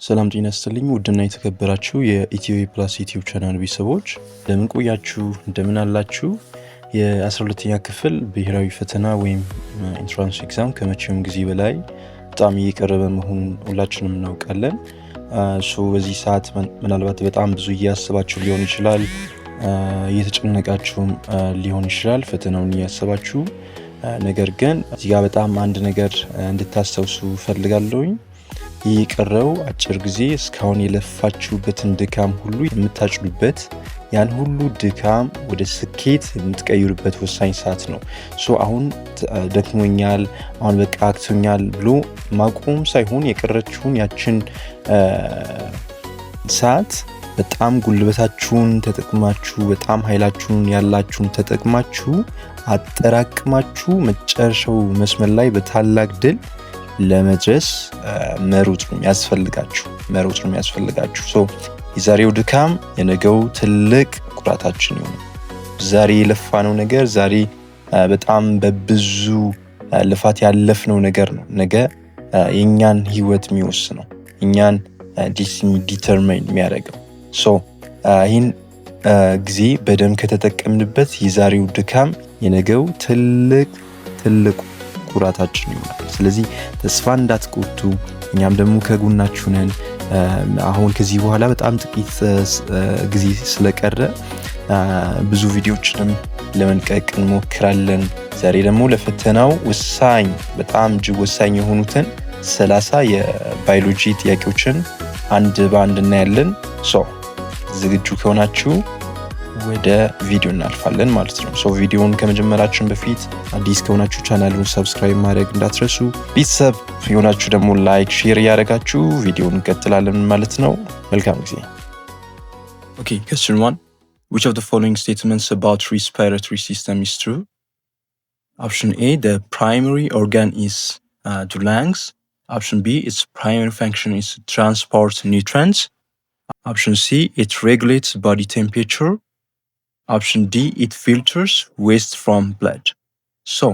ሰላም ጤና ይስጥልኝ ውድና የተከበራችሁ የኢትዮ ፕላስ ዩቲዩብ ቻናል ቤተሰቦች፣ እንደምን ቆያችሁ? እንደምን አላችሁ? የ12ኛ ክፍል ብሔራዊ ፈተና ወይም entrance exam ከመቼውም ጊዜ በላይ በጣም እየቀረበ መሆኑን ሁላችንም እናውቃለን። So በዚህ ሰዓት ምናልባት በጣም ብዙ እያሰባችሁ ሊሆን ይችላል፣ እየተጨነቃችሁም ሊሆን ይችላል ፈተናውን እያሰባችሁ። ነገር ግን እዚህ ጋር በጣም አንድ ነገር እንድታስታውሱ እፈልጋለሁኝ። ይህ የቀረው አጭር ጊዜ እስካሁን የለፋችሁበትን ድካም ሁሉ የምታጭዱበት፣ ያን ሁሉ ድካም ወደ ስኬት የምትቀይሩበት ወሳኝ ሰዓት ነው። So አሁን ደክሞኛል፣ አሁን በቃ አቅቶኛል ብሎ ማቆም ሳይሆን የቀረችውን ያችን ሰዓት በጣም ጉልበታችሁን ተጠቅማችሁ፣ በጣም ኃይላችሁን ያላችሁን ተጠቅማችሁ አጠራቅማችሁ መጨረሻው መስመር ላይ በታላቅ ድል ለመድረስ መሮጥ ነው የሚያስፈልጋችሁ፣ መሮጥ ነው የሚያስፈልጋችሁ። So የዛሬው ድካም የነገው ትልቅ ኩራታችን ይሆናል። ዛሬ የለፋነው ነገር፣ ዛሬ በጣም በብዙ ልፋት ያለፍነው ነገር ነው ነገ የእኛን ህይወት የሚወስነው፣ እኛን destiny determine የሚያደርገው። So ይህን ጊዜ በደንብ ከተጠቀምንበት የዛሬው ድካም የነገው ትልቅ ትልቅ ኩራታችን ይሆናል። ስለዚህ ተስፋ እንዳትቆርጡ፣ እኛም ደግሞ ከጎናችሁ ነን። አሁን ከዚህ በኋላ በጣም ጥቂት ጊዜ ስለቀረ ብዙ ቪዲዮዎችንም ለመልቀቅ እንሞክራለን። ዛሬ ደግሞ ለፈተናው ወሳኝ፣ በጣም እጅግ ወሳኝ የሆኑትን 30 የባዮሎጂ ጥያቄዎችን አንድ በአንድ እናያለን። So ዝግጁ ከሆናችሁ ወደ ቪዲዮ እናልፋለን ማለት ነው። So ቪዲዮውን ከመጀመራችን በፊት አዲስ ከሆናችሁ ቻናሉን subscribe ማድረግ እንዳትረሱ፣ ቤተሰብ የሆናችሁ ደግሞ like፣ share እያደረጋችሁ ቪዲዮውን እንቀጥላለን ማለት ነው። መልካም ጊዜ። Okay, question one. Which of the following statements about respiratory system is true? Option A, the primary organ is the lungs. Option B, its primary function is to transport nutrients. Option C, it regulates body temperature. Option D, it filters waste from blood. So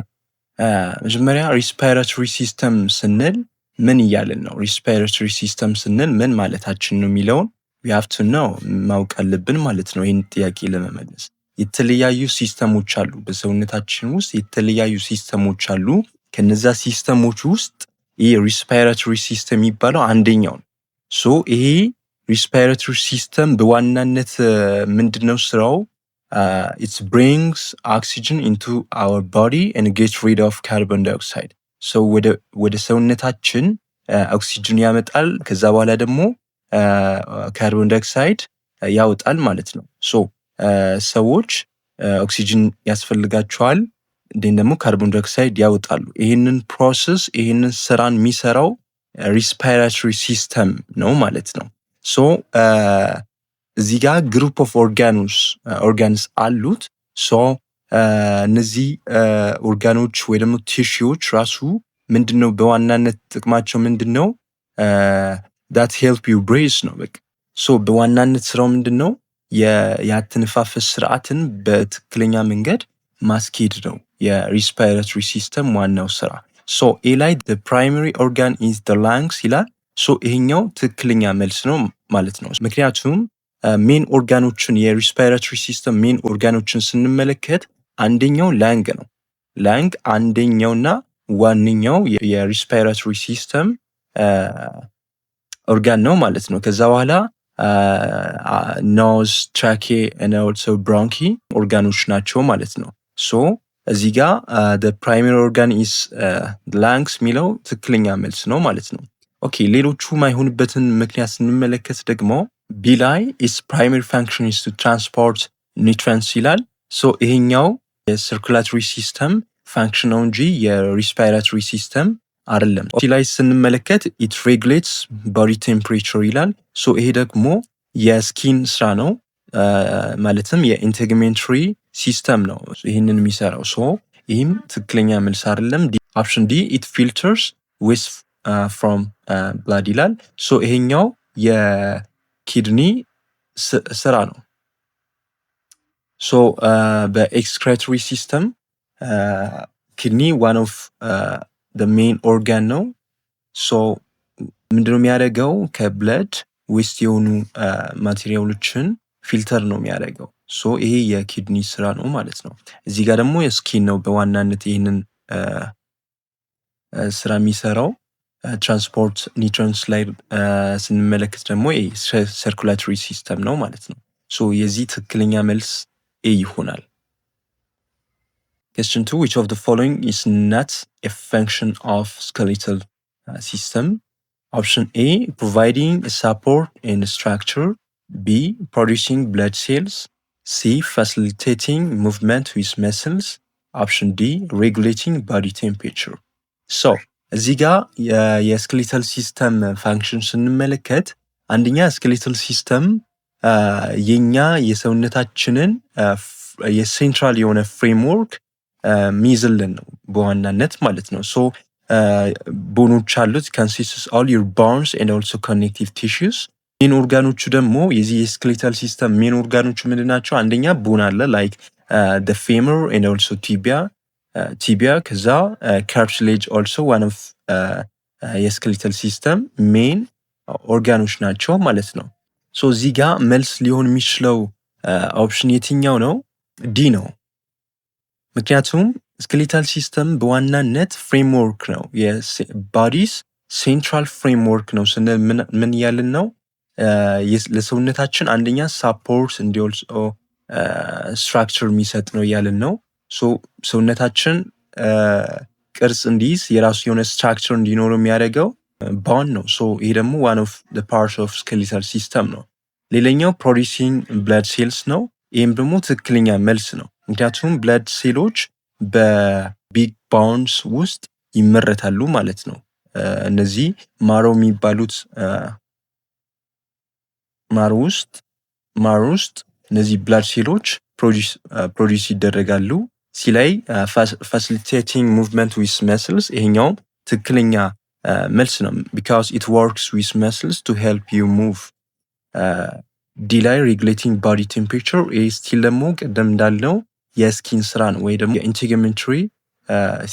መጀመሪያ respiratory system ስንል ምን እያልን ነው? Respiratory system ስንል ምን ማለታችን ነው የሚለውን we have to know፣ ማወቅ አለብን ማለት ነው። ይህን ጥያቄ ለመመለስ የተለያዩ system ኦች አሉ። በሰውነታችን ውስጥ የተለያዩ system ኦች አሉ። ከነዛ system ኦች ውስጥ ይሄ respiratory system የሚባለው አንደኛው ነው። So ይሄ respiratory system በዋናነት ምንድነው ስራው? It brings oxygen into our body and get rid of carbon dioxide። So ወደ ሰውነታችን ኦክሲጅን ያመጣል። ከዛ በኋላ ደግሞ carbon dioxide ያወጣል ማለት ነው። So ሰዎች ኦክሲጅን ያስፈልጋቸዋል፣ እንዲሁም ደግሞ carbon dioxide ያወጣሉ። ይህንን process፣ ይህንን ስራን የሚሰራው respiratory system ነው ማለት ነው። So እዚህ ጋር group of organs አሉት። So እነዚህ ኦርጋኖች ወይ ደግሞ tissue ዎች ራሱ ምንድን ነው፣ በዋናነት ጥቅማቸው ምንድን ነው? That help you breathe ነው በቃ። So በዋናነት ስራው ምንድን ነው? የአተነፋፈስ ስርዓትን በትክክለኛ መንገድ ማስኬድ ነው የ respiratory system ዋናው ስራ። So A ላይ "primary organ is the lungs" ይላል። So ይሄኛው ትክክለኛ መልስ ነው ማለት ነው። ምክንያቱም main organ ኦችን፣ የ respiratory system main organ ኦችን ስንመለከት አንደኛው lung ነው። Lung አንደኛውና ዋነኛው የ respiratory system organ ነው ማለት ነው። ከዛ በኋላ nose፣ trachea and also bronchi organ ኦች ናቸው ማለት ነው። So እዚህ ጋር "primary organ is lungs" የሚለው ትክክለኛ መልስ ነው ማለት ነው። Okay፣ ሌሎቹ ማይሆንበትን ምክንያት ስንመለከት ደግሞ B ላይ "its primary function is to transport nutrients" ይላል። So ይሄኛው የ circulatory system function ነው እንጂ የ respiratory system አይደለም። C ላይ ስንመለከት "it regulates body temperature" ይላል። So ይሄ ደግሞ የ skin ስራ ነው፣ ማለትም የ integumentary system ነው ይህንን የሚሰራው። So ይህም ትክክለኛ መልስ አይደለም። Option D, "it filters waste from blood" ይላል። So ይሄኛው የ kidney ስራ ነው። So በ excretory system kidney one of main organ ነው። So ምንድነው የሚያደርገው? ከ blood waste የሆኑ material ኦችን filter ነው የሚያደርገው። So ይሄ የ kidney ስራ ነው ማለት ነው። እዚህ ጋር ደግሞ የ skin ነው በዋናነት ይህንን ስራ የሚሰራው። Transport nutrients ላይ ስንመለከት ደግሞ circulatory system ነው ማለት ነው። So የዚህ ትክክለኛ መልስ A ይሆናል። Question 2: Which of the following is not a function of skeletal system? Option A, providing support and structure. B, producing blood cells. C, facilitating movement with muscles. Option D, regulating body temperature. So እዚህ ጋር የ skeletal system function ስንመለከት አንደኛ skeletal system የኛ የሰውነታችንን የ central የሆነ framework ሚይዝልን ነው በዋናነት ማለት ነው። So bone ኦች አሉት፣ consists all your bones and also connective tissues። Main organ ኦቹ ደግሞ የዚህ የ skeletal system main organ ኦቹ ምንድን ናቸው? አንደኛ bone አለ፣ like femur and also tibia፣ ከዛ cartilage also one of የ skeletal system main organ ኦች ናቸው ማለት ነው። So እዚህ ጋር መልስ ሊሆን የሚችለው option የትኛው ነው? D ነው። ምክንያቱም skeletal system በዋናነት framework ነው፣ የ body's central framework ነው ስንል ምን እያልን ነው? ለሰውነታችን አንደኛ support and also structure የሚሰጥ ነው እያልን ነው። So ሰውነታችን ቅርጽ እንዲይዝ፣ የራሱ የሆነ structure እንዲኖረው የሚያደርገው bone ነው። So ይሄ ደግሞ one of part of skeletal system ነው። ሌላኛው producing blood cells ነው። ይህም ደግሞ ትክክለኛ መልስ ነው። ምክንያቱም blood cell ኦች በ big bones ውስጥ ይመረታሉ ማለት ነው። እነዚህ marrow የሚባሉት marrow ውስጥ እነዚህ blood cell ኦች produce ይደረጋሉ። C ላይ facilitating movement with muscles፣ ይሄኛውም ትክክለኛ መልስ ነው። Because it works with muscles to help you move። D ላይ regulating body temperature፣ ይህ still ደግሞ ቅድም እንዳልነው የ skin ስራ ነው ወይ ደግሞ የ integumentary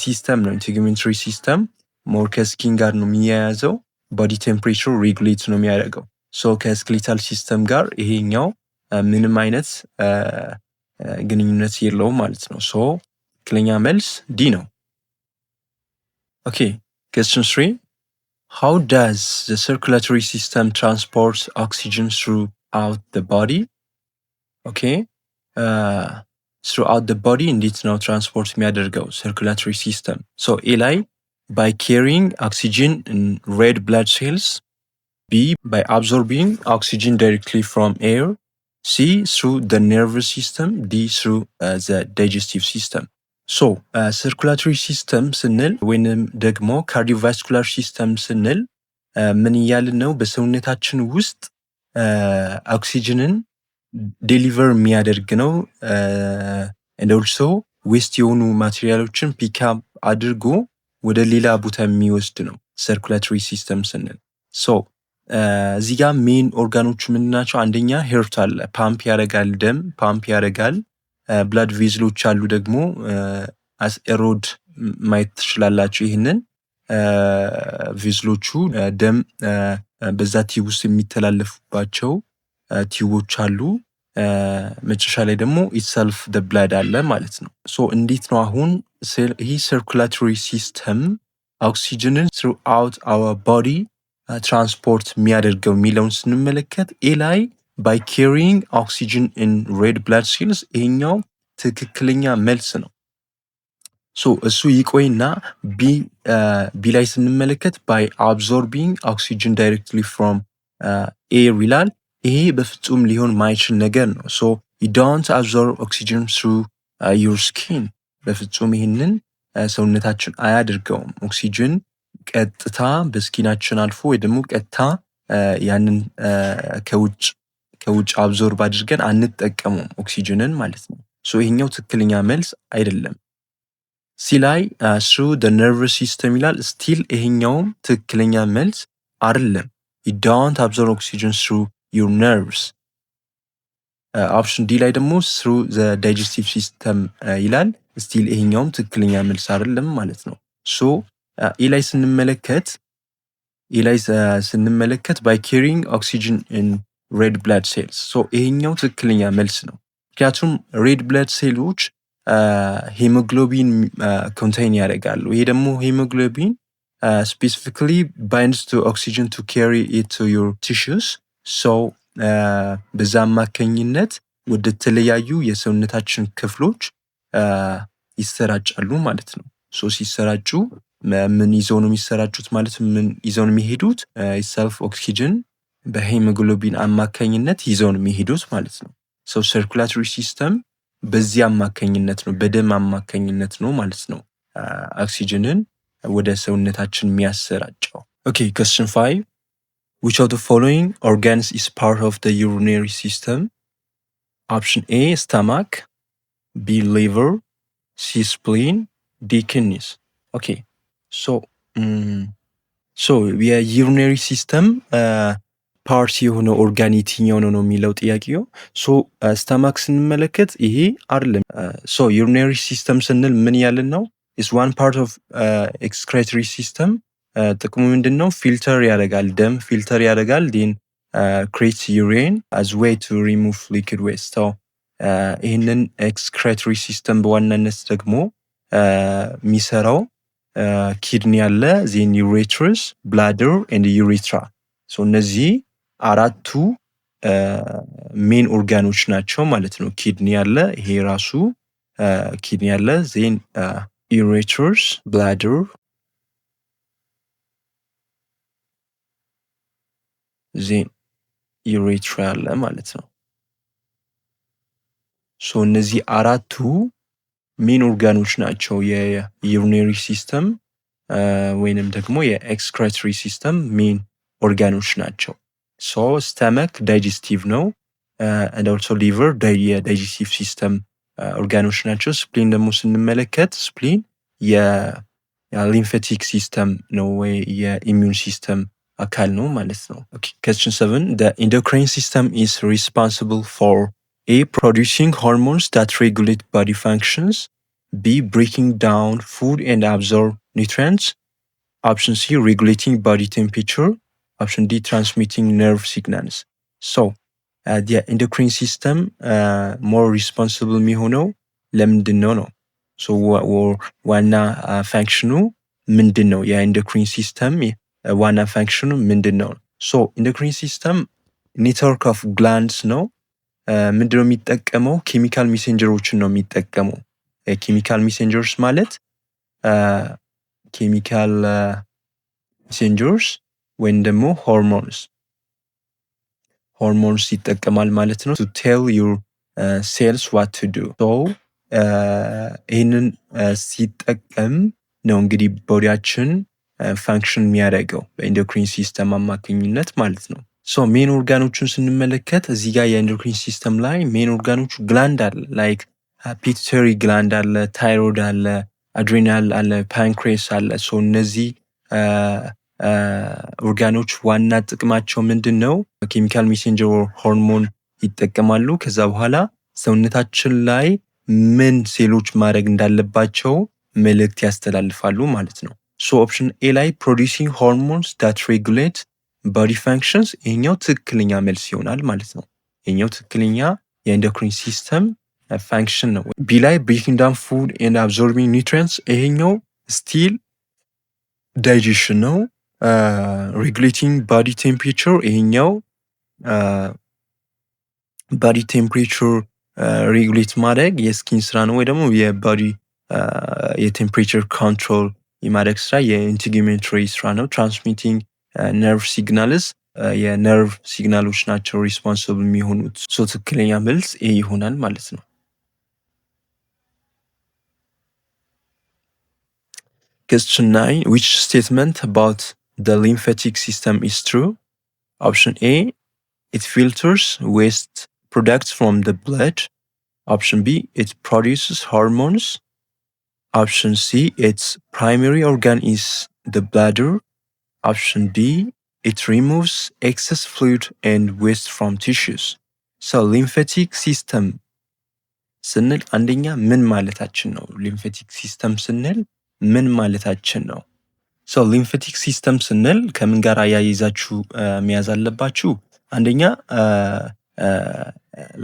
system ነው። Integumentary system more ከ skin ጋር ነው የሚያያዘው። Body temperature regulate ነው የሚያደርገው። So ከ skeletal system ጋር ይሄኛው ምንም አይነት ግንኙነት የለውም ማለት ነው። So ትክክለኛ መልስ D ነው። Okay, question 3: How does the circulatory system transport oxygen throughout the body? Okay, throughout the body እንዴት ነው ትራንስፖርት የሚያደርገው circulatory system? So A ላይ by carrying oxygen in red blood cells, B, by absorbing oxygen directly from air, C, through the nervous system, D, through the digestive system. So circulatory system ስንል ወይንም ደግሞ cardiovascular system ስንል ምን እያልን ነው? በሰውነታችን ውስጥ ኦክሲጅንን deliver የሚያደርግ ነው። And also waste የሆኑ material ኦችን pick up አድርጎ ወደ ሌላ ቦታ የሚወስድ ነው circulatory system ስንል። So እዚህ ጋር main organ ኦቹ ምንድን ናቸው? አንደኛ heart አለ፣ ፓምፕ ያደርጋል፣ ደም ፓምፕ ያደርጋል። Blood vessel ኦች አሉ ደግሞ፣ as road ማየት ትችላላችሁ። ይህንን vessel ኦቹ ደም በዛ tube ውስጥ የሚተላለፉባቸው tube ኦች አሉ። መጨረሻ ላይ ደግሞ itself the blood አለ ማለት ነው። So እንዴት ነው አሁን ይህ circulatory system oxygen ን throughout our body transport የሚያደርገው የሚለውን ስንመለከት A ላይ by carrying oxygen in red blood cells፣ ይሄኛው ትክክለኛ መልስ ነው። So እሱ ይቆይና B ላይ ስንመለከት by absorbing oxygen directly from air ይላል። ይሄ በፍጹም ሊሆን ማይችል ነገር ነው። So you don't absorb oxygen through your skin፣ በፍጹም ይህንን ሰውነታችን አያደርገውም። ኦክሲጅን ቀጥታ በ skin ኣችን አልፎ ወይ ደግሞ ቀጥታ ያንን ከውጭ absorb አድርገን አንጠቀመውም ኦክሲጅንን ማለት ነው። So ይሄኛው ትክክለኛ መልስ አይደለም። C ላይ through the nervous system ይላል። Still ይሄኛውም ትክክለኛ መልስ አይደለም። You don't absorb oxygen through your nerves። Option D ላይ ደግሞ through the digestive system ይላል። Still ይሄኛውም ትክክለኛ መልስ አይደለም ማለት ነው። So A ላይ ስንመለከት A ላይ ስንመለከት by carrying oxygen in red blood cells። So ይሄኛው ትክክለኛ መልስ ነው። ምክንያቱም red blood ሴሎች hemoglobin contain ያደርጋሉ። ይሄ ደግሞ hemoglobin specifically binds to oxygen to carry it to your tissues። So በዛ አማካኝነት ወደ ተለያዩ የሰውነታችን ክፍሎች ይሰራጫሉ ማለት ነው። So ሲሰራጩ ምን ይዘው ነው የሚሰራጩት ማለት ምን ይዘው ነው የሚሄዱት? Itself oxygen በ hemoglobin አማካኝነት ይዘው ነው የሚሄዱት ማለት ነው። So circulatory system በዚህ አማካኝነት ነው፣ በደም አማካኝነት ነው ማለት ነው ኦክሲጅንን ወደ ሰውነታችን የሚያሰራጨው። Okay, question 5. Which of the following organs is part of the urinary system? Option A, stomach፣ B, liver፣ C, spleen፣ D, kidneys። Okay, so የ urinary system part የሆነ ኦርጋን የትኛው ነው ነው የሚለው ጥያቄው። So stomach ስንመለከት ይሄ አይደለም። So urinary system ስንል ምን ያልን ነው? Is one part of excretory system። ጥቅሙ ምንድን ነው? Filter ያደርጋል፣ ደም filter ያደርጋል፣ ዲን ክሬትስ ዩሪን አዝ ዌይ ቱ ሪሙቭ ሊኩድ ዌስት። ይህንን excretory system በዋናነት ደግሞ የሚሰራው kidney አለ፣ then ureters፣ bladder and urethra። እነዚህ አራቱ main organ ኦች ናቸው ማለት ነው። Kidney አለ፣ ይሄ ራሱ kidney አለ፣ then ureters፣ bladder፣ then urethra አለ ማለት ነው። So እነዚህ አራቱ main organ ኦች ናቸው የ urinary system ወይንም ደግሞ የ excretory system main organ ኦች ናቸው። So stomach digestive ነው፣ and also liver የ digestive system organ ኦች ናቸው። Spleen ደግሞ ስንመለከት spleen የ lymphatic system ነው ወይ የ immune system አካል ነው ማለት ነው። Question 7. The endocrine system is responsible for: A, producing hormones that regulate body functions፣ B, breaking down food and absorb nutrients፣ option C, regulating body temperature፣ option D, transmitting nerve signals። So የ endocrine system more responsible የሚሆነው ለምንድን ነው ነው? ዋና function ኑ ምንድን ነው? የ endocrine system ዋና function ኑ ምንድን ነው? So endocrine system network of glands ነው። ምንድነው የሚጠቀመው? Chemical messenger ኦችን ነው የሚጠቀመው። Chemical messengers ማለት chemical messengers ወይም ደግሞ hormones ይጠቀማል ማለት ነው። To tell your cells what to do። ይህንን ሲጠቀም ነው እንግዲህ body ያችን function የሚያደርገው በ endocrine system አማካኝነት ማለት ነው። So main organ ኦቹን ስንመለከት እዚህ ጋር የ endocrine system ላይ main organ ኦቹ gland አለ፣ like pituitary gland አለ፣ ታይሮይድ አለ፣ adrenal አለ፣ pancreas አለ። So እነዚህ ኦርጋኖች ዋና ጥቅማቸው ምንድን ነው? Chemical messenger hormone ይጠቀማሉ። ከዛ በኋላ ሰውነታችን ላይ ምን ሴሎች ማድረግ እንዳለባቸው መልእክት ያስተላልፋሉ ማለት ነው። So option A ላይ producing hormones that regulate body functions፣ ይሄኛው ትክክለኛ መልስ ይሆናል ማለት ነው። ይሄኛው ትክክለኛ የ endocrine system function ነው። B ላይ breaking down food and absorbing nutrients፣ ይሄኛው still digestion ነው። Regulating body temperature፣ ይሄኛው body temperature regulate ማድረግ የ skin ስራ ነው ወይ ደግሞ የ body የ temperature control የማድረግ ስራ የ integumentary ስራ ነው። Transmitting nerve signals፣ የ nerve signal ኦች ናቸው responsible የሚሆኑት። So ትክክለኛ መልስ A ይሆናል ማለት ነው። Question 9. Which statement about the lymphatic system is true? Option A, it filters waste products from the blood. Option B, it produces hormones. Option C, its primary organ is the bladder. Option D, it removes excess fluid and waste from tissues. So lymphatic system ስንል አንደኛ ምን ማለታችን ነው? Lymphatic system ስንል ምን ማለታችን ነው? So lymphatic system ስንል ከምን ጋር አያይዛችሁ መያዝ አለባችሁ? አንደኛ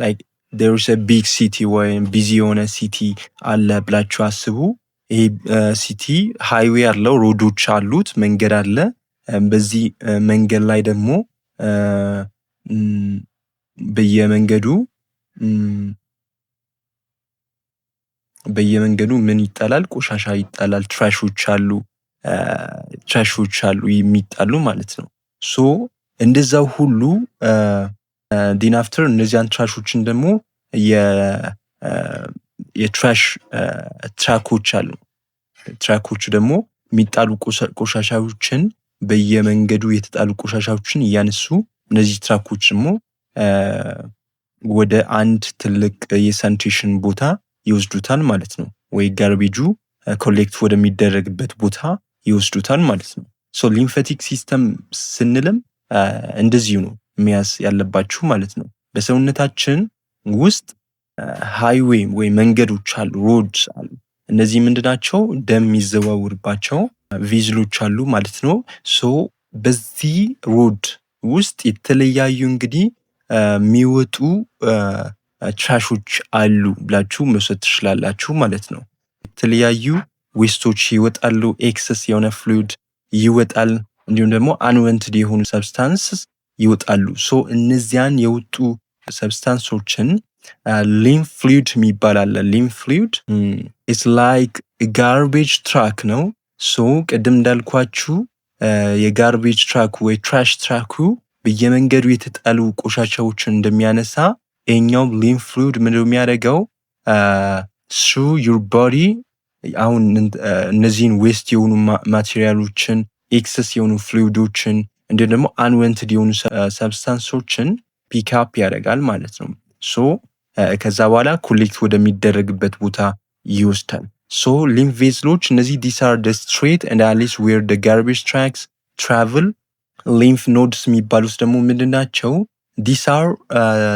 like there is big city ወይም busy የሆነ city አለ ብላችሁ አስቡ። ይሄ city highway አለው፣ road ኦች አሉት፣ መንገድ አለ። በዚህ መንገድ ላይ ደግሞ በየመንገዱ በየመንገዱ ምን ይጣላል? ቆሻሻ ይጣላል። Trash ኦች አሉ፣ trash ኦች አሉ የሚጣሉ ማለት ነው። So እንደዛው ሁሉ then after እነዚያን trash ኦችን ደግሞ የ trash truck ኦች አሉ። Truck ኦቹ ደግሞ የሚጣሉ ቆሻሻዎችን፣ በየመንገዱ የተጣሉ ቆሻሻዎችን እያነሱ እነዚህ truck ኦች ደግሞ ወደ አንድ ትልቅ የ sanitation ቦታ ይወስዱታል ማለት ነው። ወይ garbage ኡ collect ወደሚደረግበት ቦታ ይወስዱታል ማለት ነው። So lymphatic system ስንልም እንደዚሁ ነው መያዝ ያለባችሁ ማለት ነው። በሰውነታችን ውስጥ highway ወይ መንገዶች አሉ፣ roads አሉ። እነዚህ ምንድናቸው? ደም የሚዘዋውርባቸው vessel ኦች አሉ ማለት ነው። So በዚህ road ውስጥ የተለያዩ እንግዲህ የሚወጡ trash ኦች አሉ ብላችሁ መውሰድ ትችላላችሁ ማለት ነው። የተለያዩ waste ኦች ይወጣሉ፣ excess የሆነ fluid ይወጣል፣ እንዲሁም ደግሞ unwanted የሆኑ substance ይወጣሉ። So እነዚያን የወጡ substance ኦችን lymph fluid የሚባል አለ። Lymph fluid it's like garbage truck ነው። So ቅድም እንዳልኳችሁ የ garbage truck ወይ trash truck ኡ በየመንገዱ የተጣሉ ቆሻሻዎችን እንደሚያነሳ ይሄኛው lymph fluid ምንድነው የሚያደርገው? Through your body አሁን እነዚህን waste የሆኑ material ኦችን፣ excess የሆኑ fluid ኦችን፣ እንዲሁም ደግሞ unwanted የሆኑ substance ኦችን pick up ያደርጋል ማለት ነው። So ከዛ በኋላ collect ወደሚደረግበት ቦታ ይወስዳል። So lymph vessel ኦች እነዚህ these are the street and alleys where the garbage trucks travel። Lymph nodes የሚባሉት ደግሞ ምንድን ናቸው? These are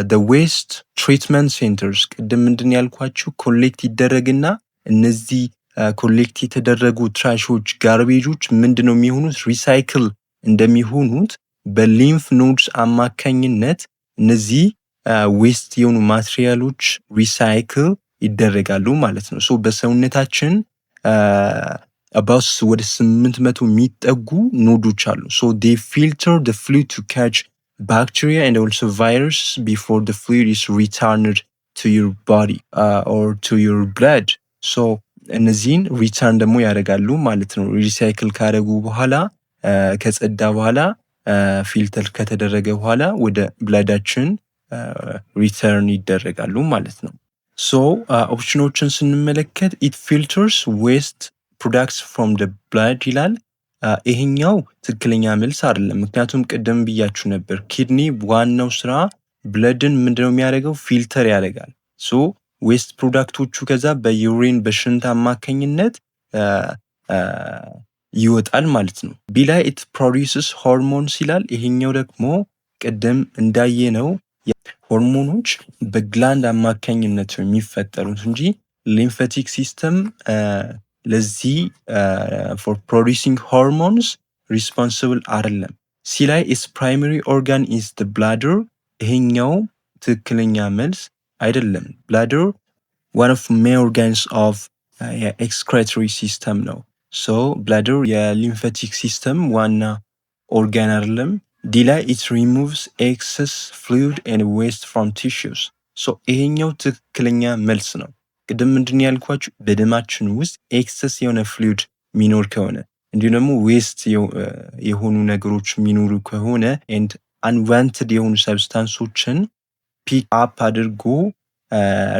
the waste treatment centers። ቅድም ምንድን ያልኳችሁ collect ይደረግና እነዚህ collect የተደረጉ trash ኦች፣ garbage ኦች ምንድን ነው የሚሆኑት? Recycle እንደሚሆኑት በ lymph nodes አማካኝነት እነዚህ waste የሆኑ material ኦች recycle ይደረጋሉ ማለት ነው። So በሰውነታችን about ወደ 800 የሚጠጉ node ኦች አሉ። So they filter the fluid to catch bacteria and also virus before the fluid is returned to your body or to your blood። So እነዚህን return ደግሞ ያደርጋሉ ማለት ነው። Recycle ካደረጉ በኋላ፣ ከጸዳ በኋላ፣ filter ከተደረገ በኋላ ወደ blood ኣችን return ይደረጋሉ ማለት ነው። So option ኦችን ስንመለከት it filters waste products from the blood ይላል። ይሄኛው ትክክለኛ መልስ አይደለም። ምክንያቱም ቅድም ብያችሁ ነበር kidney ዋናው ስራ blood ን ምንድነው የሚያደርገው? Filter ያደርጋል። So waste product ኦቹ ከዛ በ urine በሽንት አማካኝነት ይወጣል ማለት ነው። B ላይ it produces hormones ይላል። ይሄኛው ደግሞ ቅድም እንዳየነው ሆርሞኖች በ gland አማካኝነት ነው የሚፈጠሩት እንጂ lymphatic system ለዚህ for producing hormones responsible አይደለም። C ላይ its primary organ is the bladder፣ ይሄኛው ትክክለኛ መልስ አይደለም። Bladder one of main organs of የ excretory system ነው። So bladder የ lymphatic system ዋና ኦርጋን አይደለም። ዲ ላይ ኢት ሪሙቭስ ኤክሰስ ፍሉይድ ኤንድ ዌስት ፍሮም ቲሹስ። ሶ ይሄኛው ትክክለኛ መልስ ነው። ቅድም ምንድን ያልኳችሁ በደማችን ውስጥ excess የሆነ fluid የሚኖር ከሆነ እንዲሁም ደግሞ waste የሆኑ ነገሮች የሚኖሩ ከሆነ and unwanted የሆኑ substance ኦችን pick up አድርጎ፣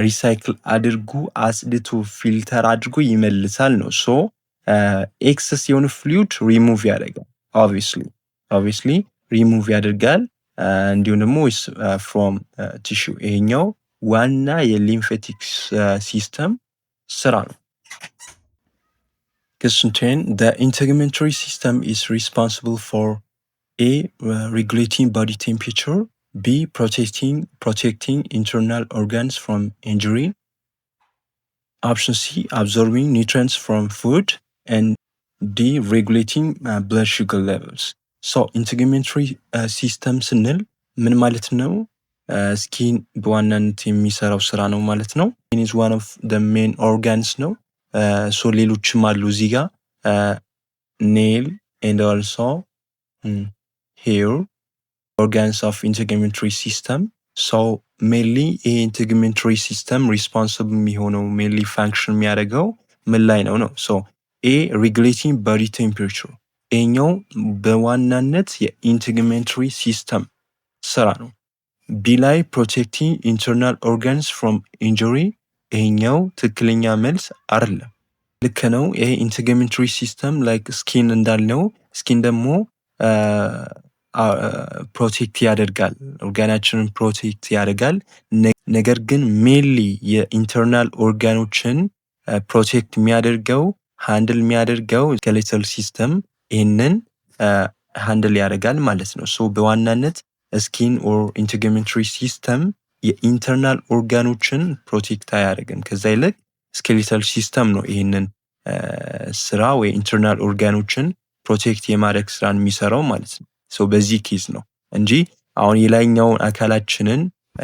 recycle አድርጎ፣ አጽድቶ፣ filter አድርጎ ይመልሳል ነው። ሶ ኤክሰስ የሆኑ ፍሉዊድ ሪሙቭ ያደርጋል። ኦብቪየስሊ ሪሙቭ ያደርጋል። እንዲሁም ደግሞ from tissue ይሄኛው ዋና የ lymphatic system ስራ ነው። Question 10. The integumentary system is responsible for: A. Regulating body temperature. B. Protecting internal organs from injury. Option C. Absorbing nutrients from food. And D, regulating blood sugar levels. So integumentary system ስንል ምን ማለት ነው? Skin በዋናነት የሚሰራው ስራ ነው ማለት ነው። Is one of the main organs ነው። So ሌሎችም አሉ እዚህ ጋር፣ nail and also hair, organs of integumentary system. So mainly ይሄ integumentary system responsible የሚሆነው፣ mainly function የሚያደርገው ምን ላይ ነው? So A, regulating body temperature፣ ይሄኛው በዋናነት የ integumentary system ስራ ነው። B ላይ protecting internal organs from injury፣ ይሄኛው ትክክለኛ መልስ አይደለም። ልክ ነው። ይሄ integumentary system like skin እንዳልነው skin ደግሞ protect ያደርጋል፣ organ ኣችንን protect ያደርጋል። ነገር ግን mainly የ internal organ ኦችን protect የሚያደርገው፣ handle የሚያደርገው skeletal system ይህንን handle ያደርጋል ማለት ነው። So በዋናነት skin or integumentary system የ internal organ ኦችን protect አያደርግም። ከዛ ይልቅ skeletal system ነው ይህንን ስራ ወይ internal organ ኦችን protect የማድረግ ስራን የሚሰራው ማለት ነው። So በዚህ case ነው እንጂ አሁን የላይኛውን አካላችንን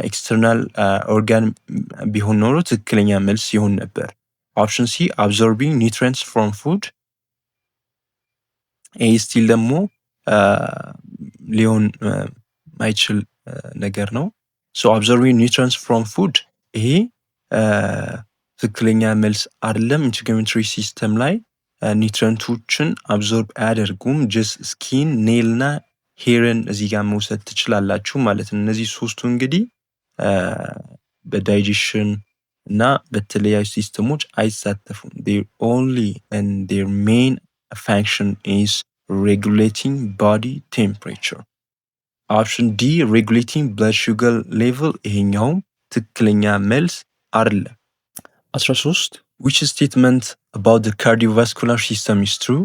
external organ ቢሆን ኖሮ ትክክለኛ መልስ ይሆን ነበር። Option C, absorbing nutrients from food፣ ይህ still ደግሞ ሊሆን ማይችል ነገር ነው። So absorbing nutrients from food ይሄ ትክክለኛ መልስ አይደለም። Integumentary system ላይ nutrient ኦችን absorb አያደርጉም። Just skin፣ nail እና hair ን እዚህ ጋር መውሰድ ትችላላችሁ ማለት ነው። እነዚህ ሶስቱ እንግዲህ በ digestion እና በተለያዩ system ኦች አይሳተፉም። Their only and their main function is regulating body temperature. Option D, regulating blood sugar level፣ ይሄኛውም ትክክለኛ መልስ አይደለም። 13. Which statement about the cardiovascular system is true?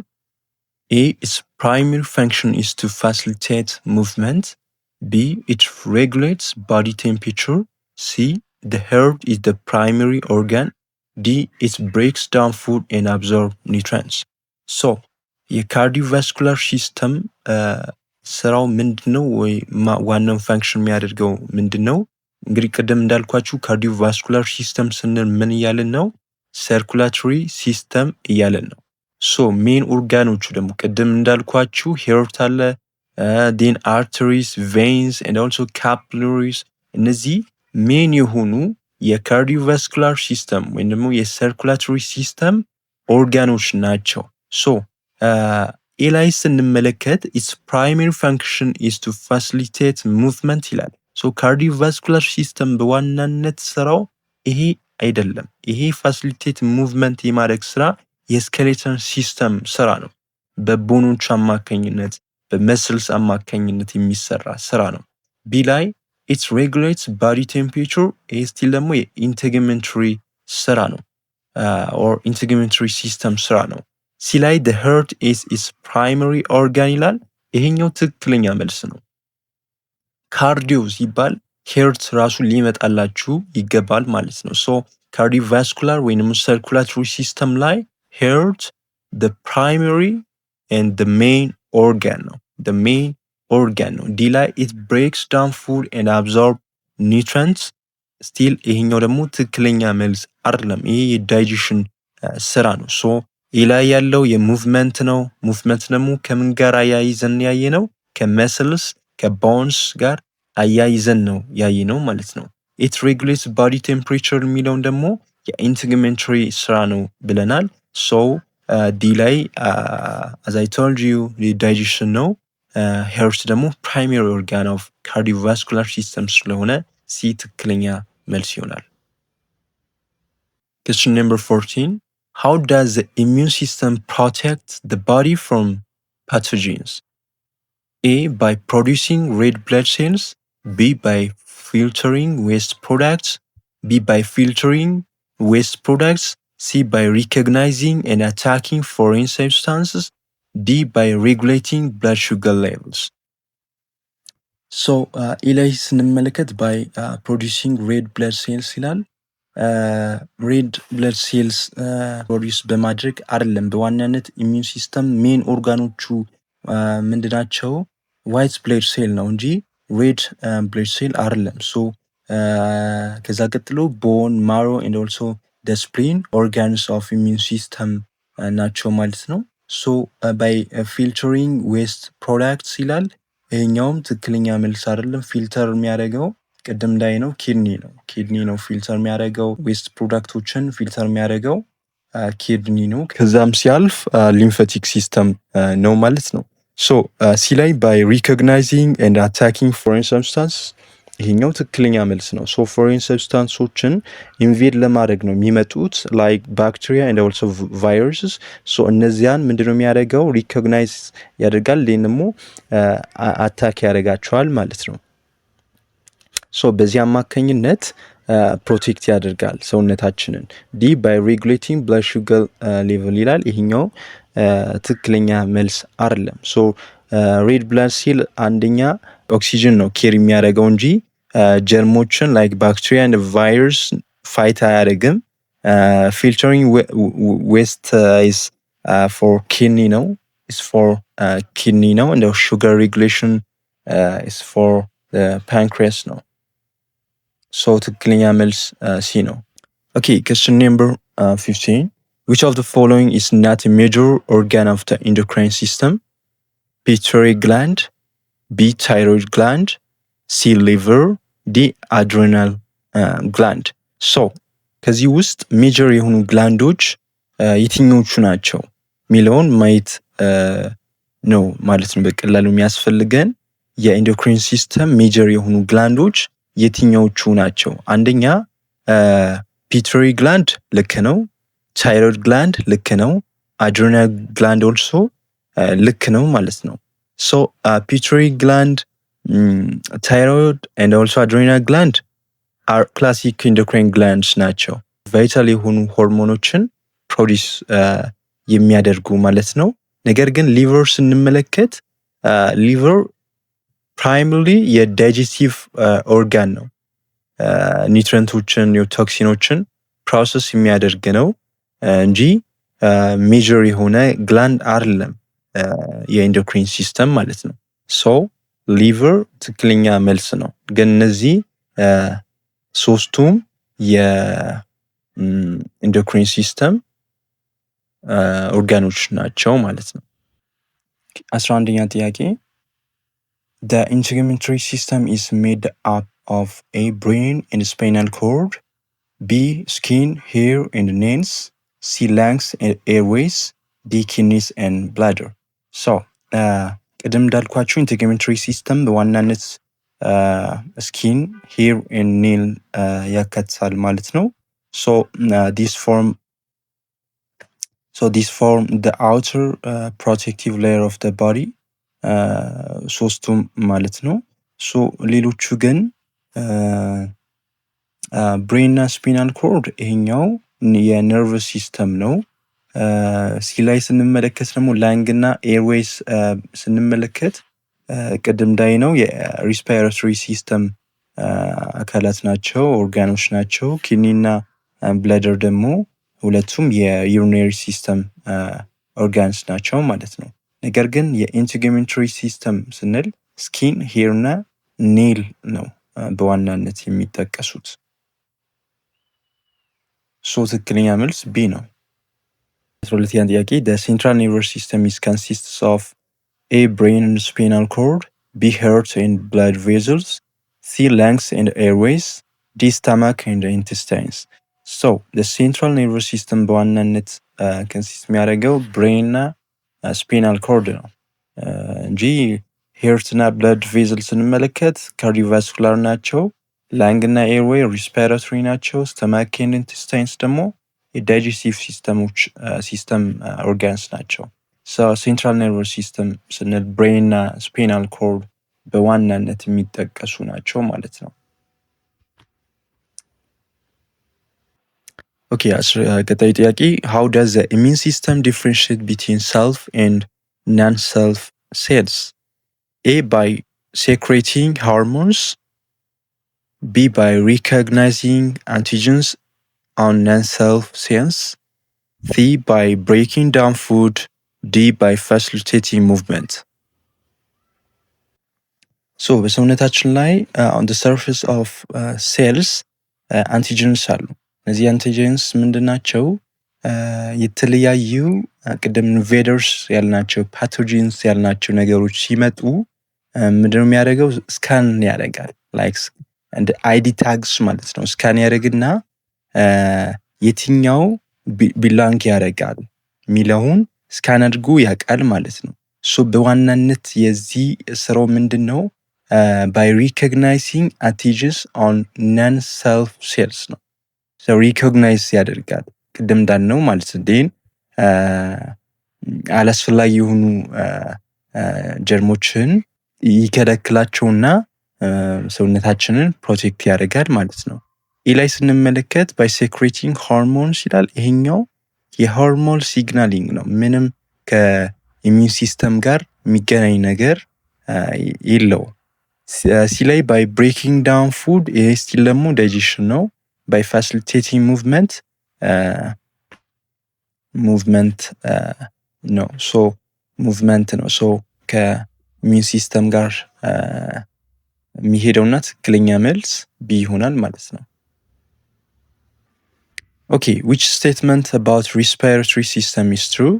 A, its primary function is to facilitate movement. B, it regulates body temperature. C, the heart is the primary organ. D, it breaks down food and absorb nutrients. So የ cardiovascular system ስራው ምንድን ነው? ወይ ዋናውን function የሚያደርገው ምንድን ነው? እንግዲህ ቅድም እንዳልኳችሁ cardiovascular system ስንል ምን እያልን ነው? Circulatory system እያልን ነው። So main organ ኦቹ ደግሞ ቅድም እንዳልኳችሁ heart አለ፣ then arteries፣ veins and also capillaries፣ እነዚህ main የሆኑ የ cardiovascular system ወይም ደግሞ የ circulatory system organ ኦች ናቸው። So A ላይ ስንመለከት its primary function is to facilitate movement ይላል። So cardiovascular system በዋናነት ስራው ይሄ አይደለም። ይሄ facilitate movement የማድረግ ስራ የ skeleton system ስራ ነው። በ bone ኦች አማካኝነት፣ በ muscles አማካኝነት የሚሰራ ስራ ነው። B ላይ it regulates body temperature፣ ይህ still ደግሞ የ integumentary ስራ ነው or integumentary system ስራ ነው። C ላይ the heart is its primary organ ይላል። ይሄኛው ትክክለኛ መልስ ነው። Cardio ሲባል heart ራሱ ሊመጣላችሁ ይገባል ማለት ነው። So cardiovascular ወይንም circulatory system ላይ heart the primary and the main organ ነው። The main organ ነው። D ላይ it breaks down food and absorb nutrients፣ still ይሄኛው ደግሞ ትክክለኛ መልስ አይደለም። ይሄ የ digestion ስራ ነው። So A ላይ ያለው የ movement ነው። Movement ደግሞ ከምን ጋር አያይዘን ያየነው? ከ muscles፣ ከ bones ጋር አያይዘን ነው ያየነው ማለት ነው። It regulates body temperature የሚለውን ደግሞ የ integumentary ስራ ነው ብለናል። So D ላይ as I told you digestion ነው። Heart ደግሞ primary organ of cardiovascular system ስለሆነ C ትክክለኛ መልስ ይሆናል። Question number 14. How does the immune system protect the body from pathogens? A. By producing red blood cells. B. By filtering waste products. B. By filtering waste products. C. By recognizing and attacking foreign substances. D. By regulating blood sugar levels. So A ላይ ስንመለከት by producing red blood cells ይላል። Red blood cells produce በማድረግ አይደለም። በዋናነት immune system main organ ኦቹ ምንድናቸው? White blood cell ነው እንጂ red blood cell አይደለም። So ከዛ ቀጥሎ bone marrow and also the spleen organs of immune system ናቸው ማለት ነው። So by filtering waste products ይላል። ይሄኛውም ትክክለኛ መልስ አይደለም። Filter የሚያደርገው ቅድም እንዳየነው kidney ነው። Kidney ነው filter የሚያደርገው፣ waste product ኦችን filter የሚያደርገው kidney ነው። ከዛም ሲያልፍ lymphatic system ነው ማለት ነው። So C ላይ by recognizing and attacking foreign substance፣ ይሄኛው ትክክለኛ መልስ ነው። So foreign substance ኦችን invade ለማድረግ ነው የሚመጡት፣ like bacteria and also viruses። So እነዚያን ምንድነው የሚያደርገው? Recognize ያደርጋል፣ ሌን ደግሞ attack ያደርጋቸዋል ማለት ነው። So በዚህ አማካኝነት protect ያደርጋል ሰውነታችንን። D by regulating blood sugar level ይላል። ይሄኛው ትክክለኛ መልስ አይደለም። So red blood cell አንደኛ ኦክሲጅን ነው carry የሚያደርገው እንጂ germ ኦችን like bacteria and virus fight አያደርግም። Filtering waste is for kidney ነው፣ is for kidney ነው። እንደ sugar regulation is for pancreas ነው። So ትክክለኛ መልስ C ነው። Okay, question number 15. Which of the following is not a major organ of the endocrine system? Pituitary gland, B thyroid gland, C liver, D adrenal gland። So ከዚህ ውስጥ major የሆኑ gland ኦች የትኞቹ ናቸው የሚለውን ማየት ነው ማለት ነው። በቀላሉ የሚያስፈልገን የ endocrine system major የሆኑ gland ኦች የትኛዎቹ ናቸው? አንደኛ pituitary gland ልክ ነው። Thyroid gland ልክ ነው። Adrenal gland also ልክ ነው ማለት ነው። So pituitary gland, thyroid and also adrenal gland are classic endocrine glands ናቸው። Vital የሆኑ ሆርሞኖችን produce የሚያደርጉ ማለት ነው። ነገር ግን liver ስንመለከት liver primarily የ digestive organ ነው። Nutrient ኦችን፣ toxin ኦችን process የሚያደርግ ነው እንጂ major የሆነ gland አይደለም፣ የ endocrine system ማለት ነው። So liver ትክክለኛ መልስ ነው። ግን እነዚህ ሶስቱም የ endocrine system organ ኦች ናቸው ማለት ነው። 11ኛ ጥያቄ። The integumentary system is made up of A brain and spinal cord, B skin, hair and nails, C lungs and airways, D kidneys and bladder። So ቅድም እንዳልኳችሁ integumentary system በዋናነት skin, hair and nail ያካትታል ማለት ነው። So this form the outer protective layer of the body ሶስቱም ማለት ነው። So ሌሎቹ ግን brain እና spinal cord ይሄኛው የ nervous system ነው። C ላይ ስንመለከት ደግሞ lung እና airways ስንመለከት ቅድም እንዳየነው የ respiratory system አካላት ናቸው፣ ኦርጋኖች ናቸው። Kidney እና bladder ደግሞ ሁለቱም የ urinary system organs ናቸው ማለት ነው። ነገር ግን የ integumentary system ስንል skin፣ hair እና nail ነው በዋናነት የሚጠቀሱት። So ትክክለኛ መልስ B ነው። 12ኛ ጥያቄ። The central nervous system is consists of A brain and spinal cord, B heart and blood vessels, C lungs and airways, D stomach and intestines። So the central nervous system በዋናነት consist የሚያደርገው brain እና spinal cord ነው እንጂ heart እና blood vessel ስንመለከት cardiovascular ናቸው። Lung እና airway respiratory ናቸው። Stomach and intestines ደግሞ የ digestive system ኦች system organs ናቸው። Central nervous system ስንል brain እና spinal cord በዋናነት የሚጠቀሱ ናቸው ማለት ነው። Okay፣ ቀጣዩ ጥያቄ። How does the immune system differentiate between self and non self cells? A by secreting hormones, B by recognizing antigens on non self cells፣ C by breaking down food፣ D by facilitating movement። So በሰውነታችን ላይ on the surface of cells antigens አሉ። እነዚህ antigens ምንድን ናቸው? የተለያዩ ቅድም invaders ያልናቸው፣ pathogens ያልናቸው ነገሮች ሲመጡ ምንድነው የሚያደርገው? Scan ያደርጋል። Like እንደ ID tags ማለት ነው። Scan ያደርግና የትኛው belong ያደርጋል የሚለውን scan አድርጎ ያውቃል ማለት ነው። So በዋናነት የዚህ ስራው ምንድን ነው? By recognizing antigens on non self cells ነው። Recognize ያደርጋል ቅድም እንዳልነው ማለት ነው። Then አላስፈላጊ የሆኑ ጀርሞችን ይከለክላቸውና ሰውነታችንን protect ያደርጋል ማለት ነው። E ላይ ስንመለከት by secreting hormones ይላል። ይሄኛው የ hormone signaling ነው። ምንም ከ immune system ጋር የሚገናኝ ነገር የለውም። C ላይ by breaking down food፣ ይሄ still ደግሞ digestion ነው። By facilitating movement ነው። So movement ነው። So ከ immune system ጋር የሚሄደውና ትክክለኛ መልስ B ይሆናል ማለት ነው። Okay, which statement about respiratory system is true?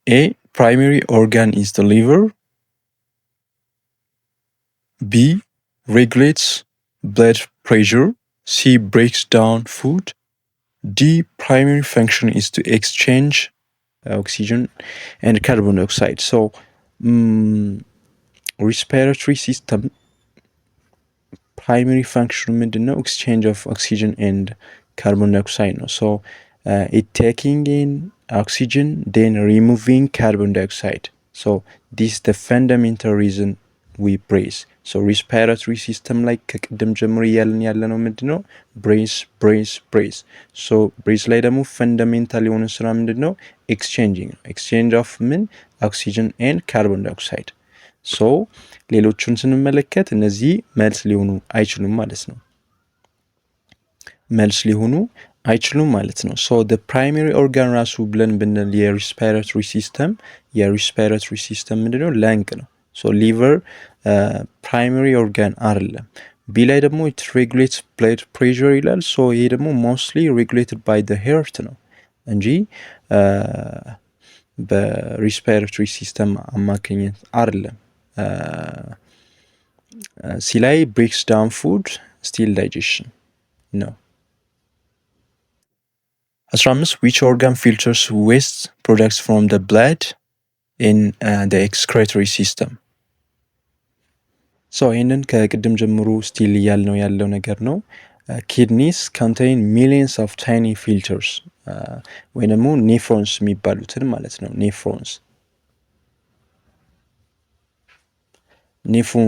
A, primary organ is the liver፣ B, regulates blood pressure፣ C, breaks down food፣ D, primary function is to exchange oxygen and carbon dioxide። So respiratory system primary function ኑ ምንድን ነው? Exchange of oxygen and carbon dioxide ነው። So ኢት ቴኪንግ ኢን ኦክሲጅን ዴን ሪሙቪንግ ካርቦን ዳይኦክሳይድ። So this the fundamental reason we breathe። So respiratory system ላይ ከቅድም ጀምሮ እያልን ያለ ነው ምንድን ነው? Breathe, breathe, breathe። So breathe ላይ ደግሞ fundamental የሆነ ስራ ምንድን ነው? Exchanging ነው። Exchange of ምን? Oxygen and carbon dioxide። So ሌሎቹን ስንመለከት እነዚህ መልስ ሊሆኑ አይችሉም ማለት ነው። መልስ ሊሆኑ አይችሉም ማለት ነው። So the primary organ ራሱ ብለን ብንል የ respiratory system ምንድነው? Lung ነው። So liver primary organ አይደለም። B ላይ ደግሞ it regulates blood pressure ይላል። So ይሄ ደግሞ mostly regulated by the heart ነው እንጂ በ respiratory system አማካኝነት አይደለም። C ላይ breaks down food still digestion ነው። 15, which organ filters waste products from the blood in the excretory system? So ይህንን ከቅድም ጀምሮ still እያልነው ያለው ነገር ነው። Kidneys contain millions of tiny filters ወይ ደግሞ nephrons የሚባሉትን ማለት ነው። Nephron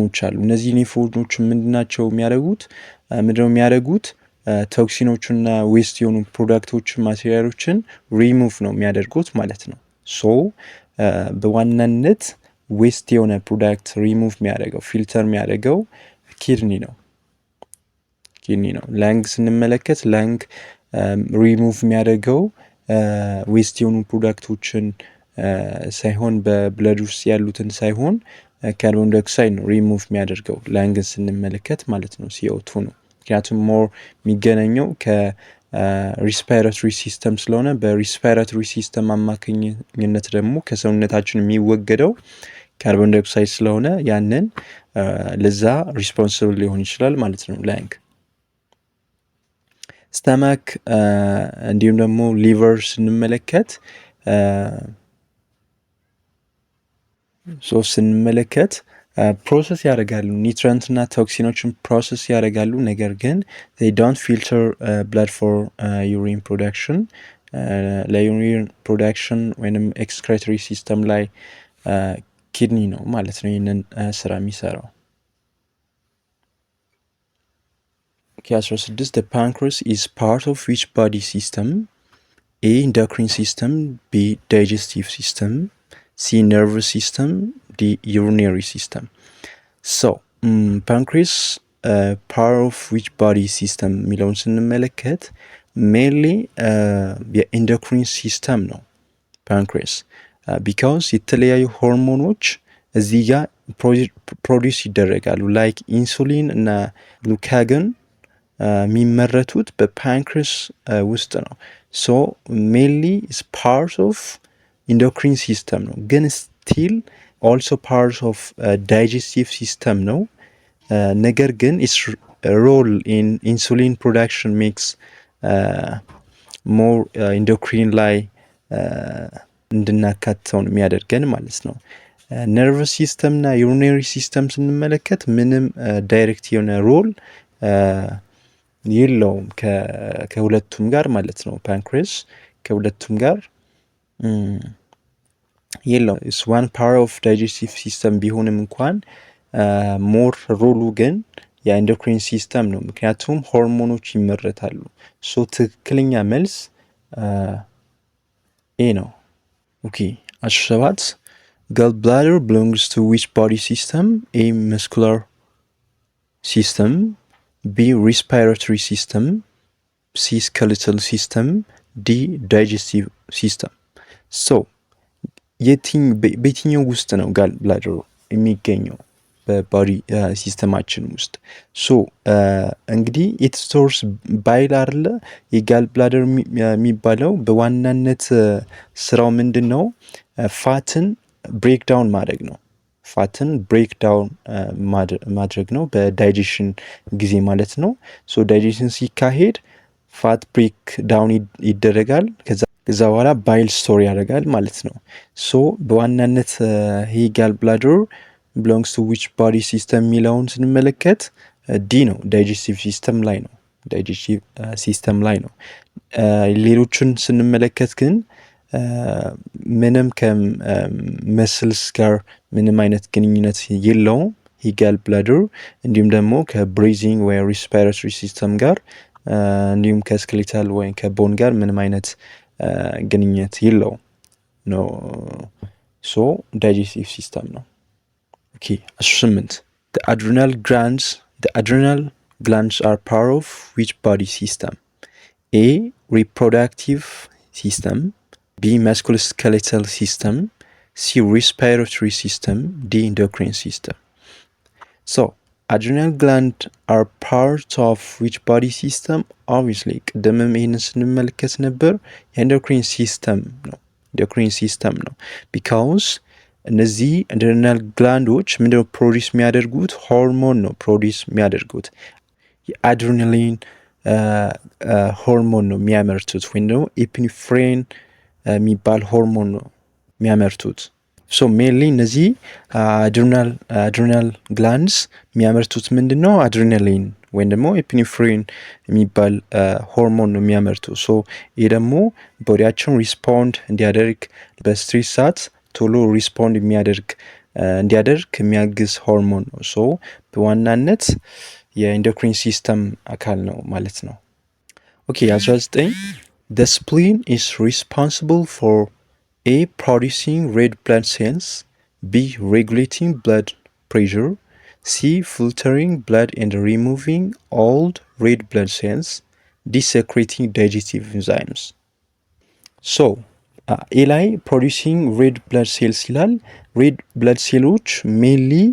ኦች አሉ። እነዚህ nephron ኦች ምንድናቸው የሚያደርጉት? ምንድነው የሚያደርጉት? Toxin ኦቹና waste የሆኑ ፕሮዳክቶችን ማቴሪያሎችን ሪሙቭ ነው የሚያደርጉት ማለት ነው። So በዋናነት waste የሆነ ፕሮዳክት ሪሙቭ የሚያደርገው፣ filter የሚያደርገው kidney ነው። ላንግ ስንመለከት ላንግ ሪሙቭ የሚያደርገው waste የሆኑ product ኦችን ሳይሆን፣ በ blood ውስጥ ያሉትን ሳይሆን ካርቦን ዳይኦክሳይድ ነው ሪሙቭ የሚያደርገው ላንግን ስንመለከት ማለት ነው። CO2 ነው። ምክንያቱም more የሚገናኘው ከ respiratory system ስለሆነ በ respiratory system አማካኝነት ደግሞ ከሰውነታችን የሚወገደው carbon dioxide ስለሆነ ያንን ለዛ responsible ሊሆን ይችላል ማለት ነው። Lung፣ stomach እንዲሁም ደግሞ liver ስንመለከት process ያደርጋሉ፣ nutrient እና toxin ኦችን process ያደርጋሉ። ነገር ግን don't filter blood for urine production። ለ urine production ወይም excretory system ላይ kidney ነው ማለት ነው ይህንን ስራ የሚሰራው። 16, the pancreas is part of which body system? A, endocrine system፣ B, digestive system፣ C, nervous system፣ D, urinary system። So pancreas part of which body system የሚለውን ስንመለከት mainly የ endocrine system ነው pancreas፣ because የተለያዩ ሆርሞኖች እዚህ ጋር produce ይደረጋሉ። Like insulin እና glucagon የሚመረቱት በ pancreas ውስጥ ነው። So mainly is part of endocrine system ነው፣ ግን still also part of digestive system ነው። ነገር ግን its role in insulin production makes more endocrine ላይ እንድናካትተው ነው የሚያደርገን ማለት ነው። Nervous system እና urinary system ስንመለከት ምንም direct የሆነ role የለውም ከሁለቱም ጋር ማለት ነው። Pancreas ከሁለቱም ጋር የለውም። One part of digestive system ቢሆንም እንኳን more role ኡ ግን የ endocrine system ነው። ምክንያቱም ሆርሞኖች ይመረታሉ። So ትክክለኛ መልስ A ነው። Okay፣ 17፣ gallbladder belongs to which body system? A, muscular system፣ B, respiratory system፣ C, skeletal system፣ D, digestive system። So በየትኛው ውስጥ ነው gallbladder ኡ የሚገኘው በ body system ኣችን ውስጥ? So እንግዲህ it stores bile አለ። የ gallbladder የሚባለው በዋናነት ስራው ምንድን ነው? Fat ን break down ማድረግ ነው። Fat ን break down ማድረግ ነው በ digestion ጊዜ ማለት ነው። So digestion ሲካሄድ fat break down ይደረጋል። ከዛ በኋላ bile store ያደርጋል ማለት ነው። So በዋናነት ይህ gallbladder belongs to which body system የሚለውን ስንመለከት D ነው፣ digestive system ላይ ነው። Digestive system ላይ ነው። ሌሎቹን ስንመለከት ግን ምንም ከ muscles ጋር ምንም አይነት ግንኙነት የለውም ይህ gallbladder፣ እንዲሁም ደግሞ ከ breathing ወይ respiratory system ጋር እንዲሁም ከ skeletal ወይም ከ bone ጋር ምንም አይነት ግንኙነት የለውም ነው። So digestive system ነው። Okay፣ 18፣ the adrenal glands are part of which body system? A, reproductive system፣ B, musculoskeletal system፣ C, respiratory system፣ D, endocrine system። So adrenal gland are part of which body system? Obviously ቅድምም ይህንን ስንመለከት ነበር፣ የ endocrine system ነው። Endocrine system ነው because እነዚህ adrenal gland ኦች ምንድነው produce የሚያደርጉት? ሆርሞን ነው produce የሚያደርጉት። የአድሬናሊን ሆርሞን ነው የሚያመርቱት ወይም ደግሞ epinephrine የሚባል ሆርሞን ነው የሚያመርቱት። So mainly እነዚህ adrenal glands የሚያመርቱት ምንድን ነው? አድሬናሊን ወይም ደግሞ epinephrine የሚባል ሆርሞን ነው የሚያመርቱ። So ይህ ደግሞ body ያችን respond እንዲያደርግ፣ በ stress ሰዓት ቶሎ respond የሚያደርግ እንዲያደርግ የሚያግዝ ሆርሞን ነው። So በዋናነት የ endocrine system አካል ነው ማለት ነው። Okay፣ 19፣ the spleen is responsible for A, producing red blood cells፣ B, regulating blood pressure፣ C, filtering blood and removing old red blood cells፣ D, secreting digestive enzymes። So A ላይ producing red blood cells ይላል። Red blood cell ኦች mainly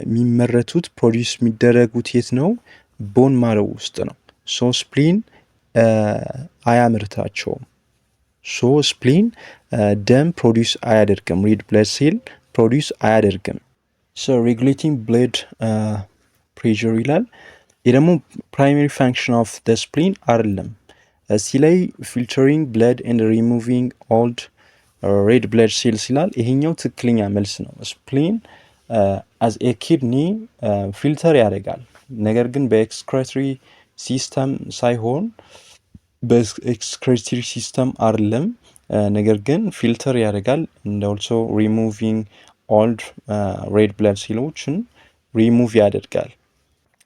የሚመረቱት፣ produce የሚደረጉት የት ነው? Bone marrow ውስጥ ነው። So spleen አያመርታቸውም። So spleen ደም produce አያደርግም። Red blood cell produce አያደርግም። So regulating blood pressure ይላል። ይህ ደግሞ primary function of the spleen አይደለም። ሲ ላይ ፊልተሪንግ ብለድ ኤንድ ሪሙቪንግ ኦልድ ሬድ ብለድ ሴልስ ይላል። ይሄኛው ትክክለኛ መልስ ነው። Spleen as a kidney filter ያደርጋል። ነገር ግን በ excretory system ሳይሆን፣ በ excretory system አይደለም። ነገር ግን filter ያደርጋል እንደ ኦልሶ ሪሙቪንግ ኦልድ ሬድ ብለድ ሴሎችን ሪሙቭ ያደርጋል።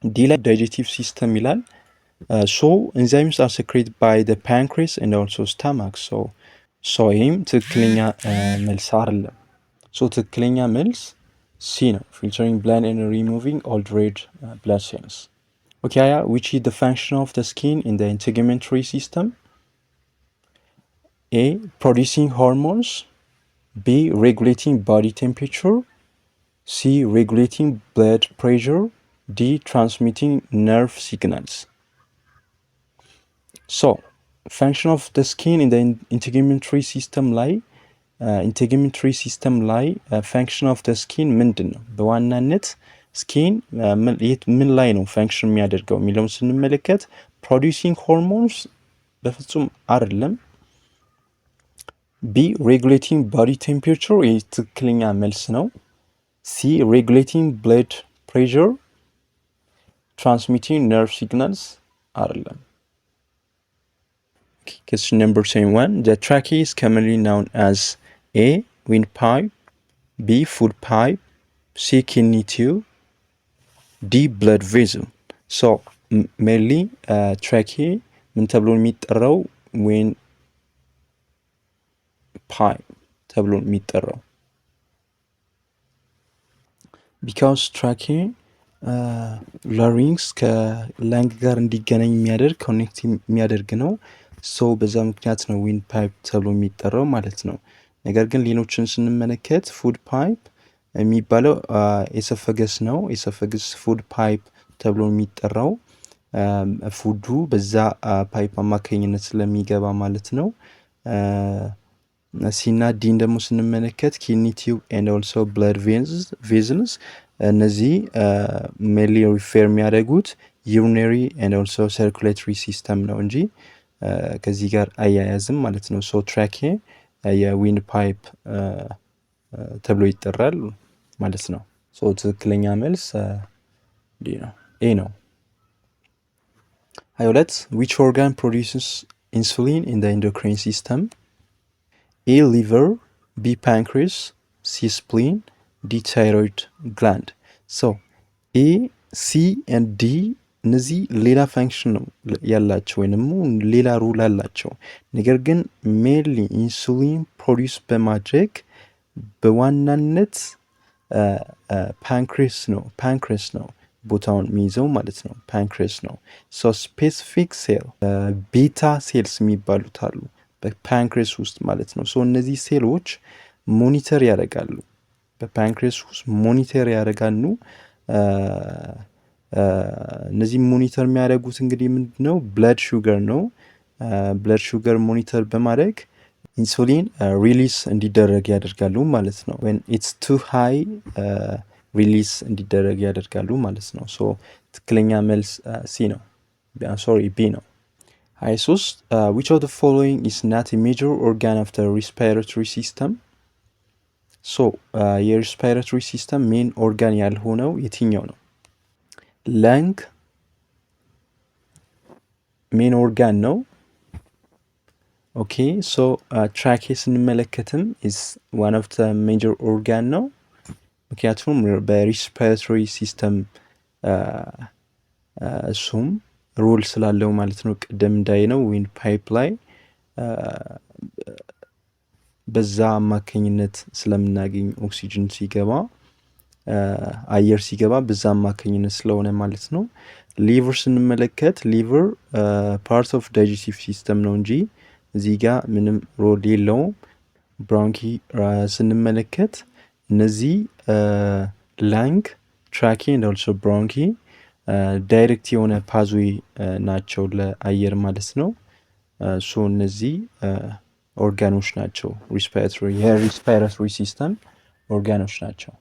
D ላይ digestive system ይላል። So enzymes are secreted by the pancreas and also stomach። So ይህም ትክክለኛ መልስ አይደለም። So ትክክለኛ መልስ ሲ ነው። ፊልተሪንግ ብለድ ኤንድ ሪሙቪንግ ኦልድ ሬድ ብለድ ሴልስ። Okay, yeah, which is the function of the skin in the integumentary system? A, producing hormones. B, regulating body temperature. C, regulating blood pressure. D, transmitting nerve signals. So function of the skin in the integumentary system ላይ integumentary system ላይ function of the skin ምንድን ነው? በዋናነት skin ምን ላይ ነው function የሚያደርገው የሚለውን ስንመለከት producing hormones በፍጹም አይደለም። B, regulating body temperature ይህ ትክክለኛ መልስ ነው። C, regulating blood pressure, transmitting nerve signals አይደለም። Question number 21. The trachea is commonly known as A, windpipe, B, food pipe, C, kidney tube, D, blood vessel. So mainly trachea ምን ተብሎ የሚጠራው? Wind pipe ተብሎ የሚጠራው because trachea larynx ከ lung ጋር እንዲገናኝ የሚያደርግ connect የሚያደርግ ነው። So በዛ ምክንያት ነው wind pipe ተብሎ የሚጠራው ማለት ነው። ነገር ግን ሌሎችን ስንመለከት food pipe የሚባለው esophagus ነው። Esophagus food pipe ተብሎ የሚጠራው food ኡ በዛ pipe አማካኝነት ስለሚገባ ማለት ነው። C ና D ን ደግሞ ስንመለከት kidney tube and also blood vessels እነዚህ mainly refer የሚያደርጉት urinary and also circulatory system ነው እንጂ ከዚህ ጋር አያያዝም ማለት ነው። So trachea የ wind pipe ተብሎ ይጠራል ማለት ነው። So ትክክለኛ መልስ D ነው፣ A ነው። 22. Which organ produces insulin in the endocrine system? A, liver, B, pancreas, C, spleen, D, thyroid gland. So A, C and D እነዚህ ሌላ function ነው ያላቸው ወይም ደግሞ ሌላ role አላቸው። ነገር ግን mainly insulin produce በማድረግ በዋናነት pancreas ነው ቦታውን የሚይዘው ማለት ነው። Pancreas ነው። So specific cell beta cells የሚባሉት አሉ በ pancreas ውስጥ ማለት ነው። So እነዚህ ሴሎች monitor ያደርጋሉ፣ በ pancreas ውስጥ monitor ያደርጋሉ። እነዚህ monitor የሚያደርጉት እንግዲህ ምንድን ነው? Blood sugar ነው። Blood sugar monitor በማድረግ insulin release እንዲደረግ ያደርጋሉ ማለት ነው። When it's too high release እንዲደረግ ያደርጋሉ ማለት ነው። So ትክክለኛ መልስ C ነው፣ sorry, B ነው። 23. Which of the following is not major organ of the respiratory system? So የ respiratory system main organ ያልሆነው የትኛው ነው? Lung main organ ነው። Okay, so trachea ስንመለከትም is one of the major organ ነው። ምክንያቱም በ respiratory system እሱም role ስላለው ማለት ነው። ቅድም እንዳየነው wind pipe ላይ በዛ አማካኝነት ስለምናገኝ ኦክሲጅን ሲገባ አየር ሲገባ በዛ አማካኝነት ስለሆነ ማለት ነው። Liver ስንመለከት liver part of digestive system ነው እንጂ እዚህ ጋር ምንም role የለውም። Bronchi ስንመለከት እነዚህ lung, trachea and also bronchi direct የሆነ pathway ናቸው ለአየር ማለት ነው። So እነዚህ ኦርጋኖች ናቸው፣ respiratory የ respiratory system organ ኦች ናቸው።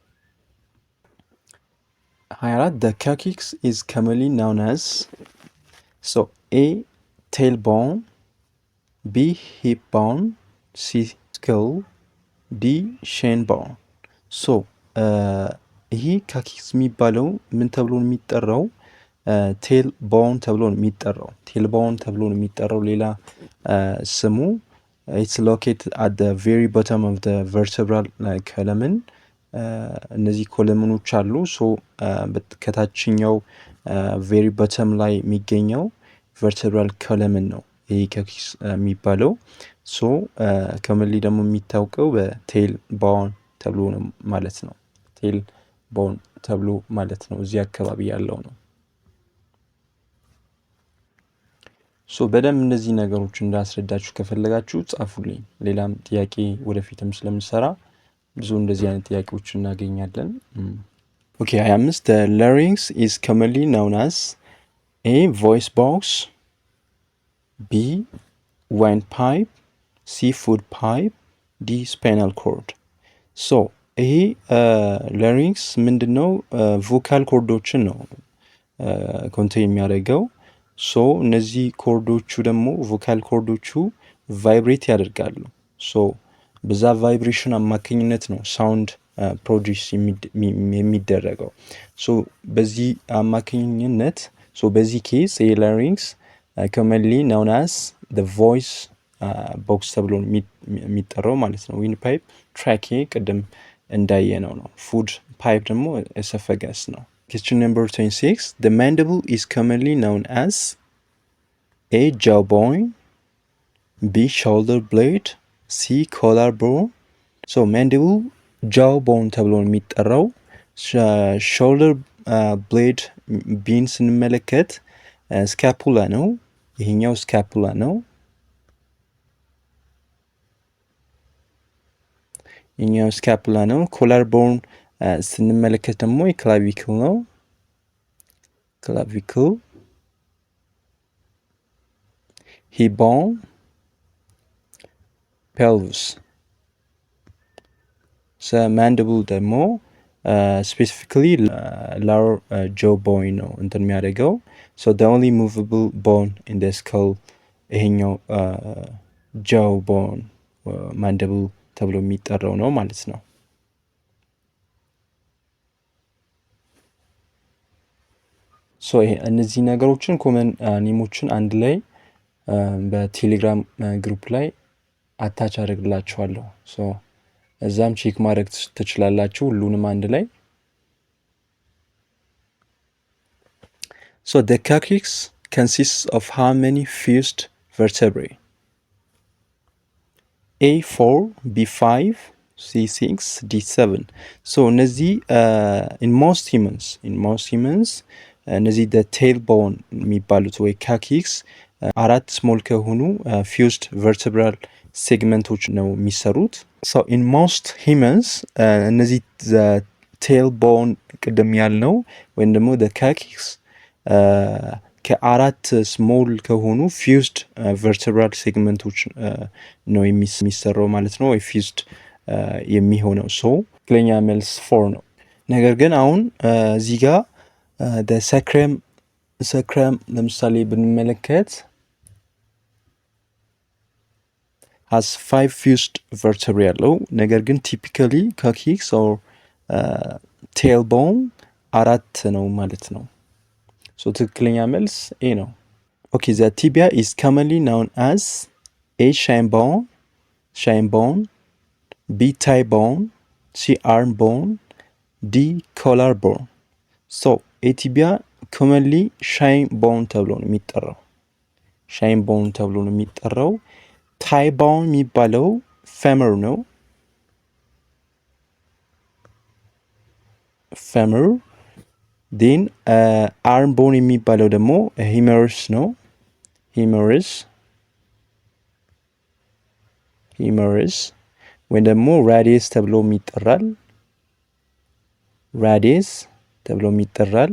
24. The coccyx is commonly known as, so A, tail bone, B, hip bone, C, skull, D, shin bone. So ይሄ coccyx የሚባለው ምን ተብሎ ነው የሚጠራው? Tail bone ተብሎ ነው የሚጠራው። Tail bone ተብሎ ነው የሚጠራው። ሌላ ስሙ it's located at the very bottom of the vertebral column። እነዚህ column ኦች አሉ። So ከታችኛው very bottom ላይ የሚገኘው vertebral column ነው ይህ coccyx የሚባለው። So commonly ደግሞ የሚታወቀው በ tail bone ተብሎ ነው ማለት ነው። Tail bone ተብሎ ማለት ነው። እዚህ አካባቢ ያለው ነው። So በደንብ እነዚህ ነገሮች እንዳስረዳችሁ ከፈለጋችሁ ጻፉልኝ። ሌላም ጥያቄ ወደፊትም ስለምሰራ ብዙ እንደዚህ አይነት ጥያቄዎች እናገኛለን። Okay, 25. The larynx is commonly known as A, voice box, B, windpipe, C, food pipe, D, spinal cord. So ይሄ larynx ምንድን ነው? Vocal cord ኦችን ነው contain የሚያደርገው። So እነዚህ cord ኦቹ ደግሞ vocal cord ኦቹ vibrate ያደርጋሉ። So በዛ vibration አማካኝነት ነው sound produce የሚደረገው። So በዚህ አማካኝነት፣ so በዚህ case የ larynx commonly known as voice box ተብሎ የሚጠራው ማለት ነው። Windpipe trachea ቅድም እንዳየነው ነው። Food pipe ደግሞ esophagus ነው። Question number 26. The mandible is commonly known as A, jawbone, B, shoulder blade, C, collarbone. So mandible jawbone ተብሎ ነው የሚጠራው። Shoulder blade B ን ስንመለከት scapula ነው። ይሄኛው scapula ነው። ይሄኛው scapula ነው። Collarbone ስንመለከት ደግሞ የ clavicle ነው። Clavicle፣ hip bone፣ pelvis። Mandible ደግሞ specifically lower jaw bone ነው እንትን የሚያደርገው። So the only movable bone in the skull ይሄኛው jaw bone mandible ተብሎ የሚጠራው ነው ማለት ነው። So ይሄ እነዚህ ነገሮችን common name ኦችን አንድ ላይ በቴሌግራም group ላይ attach አደርግላችኋለሁ። So እዛም check ማድረግ ትችላላችሁ ሁሉንም አንድ ላይ። So the coccyx consists of how many fused vertebrae? A, 4, B, 5, C, 6, D, 7. So እነዚህ in most humans እነዚህ the tail bone የሚባሉት ወይ coccyx አራት small ከሆኑ fused vertebral segment ኦች ነው የሚሰሩት። So in most humans እነዚህ tail bone ቅድም ያልነው ወይም ደግሞ coccyx ከአራት small ከሆኑ fused vertebral segment ኦች ነው የሚሰራው ማለት ነው፣ ወይ fused የሚሆነው። So ትክክለኛ መልስ four ነው። ነገር ግን አሁን እዚህ ጋር sacrum ለምሳሌ ብንመለከት has five fused vertebrae ያለው፣ ነገር ግን typically coccyx or tail bone አራት ነው ማለት ነው። So ትክክለኛ መልስ A ነው። Okay, the tibia is commonly known as A, shin bone, B, thigh bone, C, arm bone, D, collar bone. So የ tibia commonly shin bone ተብሎ ነው የሚጠራው። Shin bone ተብሎ ነው የሚጠራው። Thigh bone የሚባለው femur ነው። Femur, then arm bone የሚባለው ደግሞ humerus ነው። Humerus ወይም ደግሞ radius ተብሎም ይጠራል። Radius ተብሎም ይጠራል።